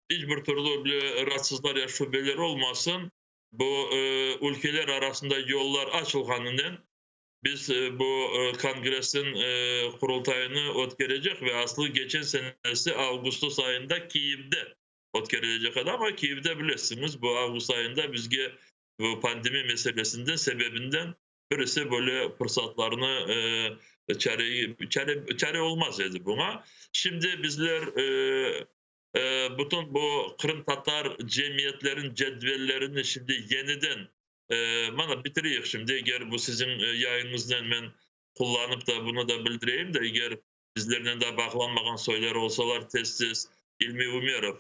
İç bir türlü bile raatsızlar ya şübeler olmasın, bu ülkeler arasında yollar açılğanınen biz bu kongressin qurultayını ötkerecek ve aslı geçen senesi avgustos ayında Kiyevde ötkerilecek edi, amma Kiyevde, bilesiñiz, bu avgust ayında bizge bu pandemiya meselesinden sebebinden birisi böyle fırsatlarnı çare, çare, çare olmaz edi buña. Şimdi bizler bütün bu qırımtatar cemiyetlerin cedvellerini şimdi yeniden mana bitireyik şimdi. Eger bu siziñ yayınıñıznen men qullanıp da bunı da bildireyim de, eger bizlernen de bağlanmağan soylar olsalar, tez-tez İlmi Umerov,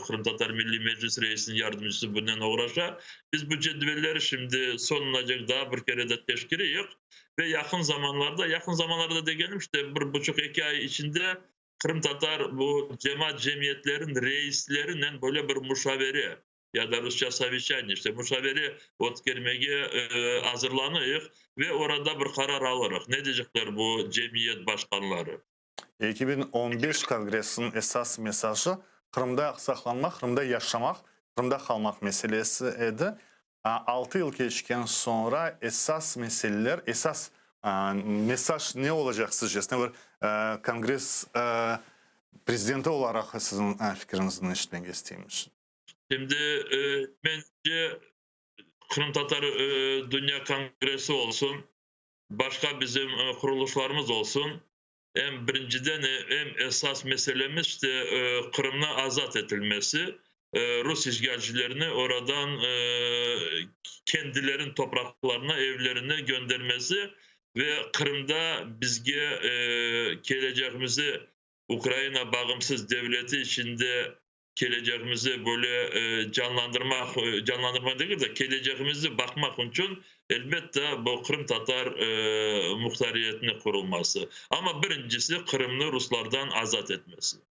Qırımtatar Milliy Meclis reisiniñ yardımcısı, bunen oğraşa. Biz bu cedvelleri şimdi soñunacaq daa bir kere de teşkereyik ve yaqın zamanlarda, yaqın zamanlarda degenim işte 1,5-2 ay içinde qırımtatar bu cemaat cemiyetlerin reislerinen böyle bir muşavere ya da rusça совещание, işte muşavere ötkermege azırlanayıq ve orada bir qarar alırıq. Ne diyecekler bu cemiyet başqanları? 2015 kongressiniñ esas mesajı Qırımda saqlanmaq, Qırımda yaşamaq, Qırımda qalmaq meselesi edi. 6 yıl keçken soñra esas meseleler, esas mesaj ne olacaq sizce? Bir kongress prezidenti olaraq siziñ fikriñizni eşitmege isteymiz. Şimdi mence Qırımtatar Dünya Kongressi olsun, başqa bizim qurulışlarımız olsun, em birinciden em esas meselemiz işte Qırımnı azat etilmesi, rus işğalcilerini oradan kendileriniñ topraqlarına, evlerine göndermesi ve Qırımda bizge kelecegimizi Ukraina bağımsız devleti içinde kelecegimizi böyle canlandırmaq, canlandırmaq degil de, kelecegimizni baqmaq içün elbette bu qırımtatar muhtariyetiniñ qurulması. Amma birincisi Qırımnı ruslardan azat etmesi.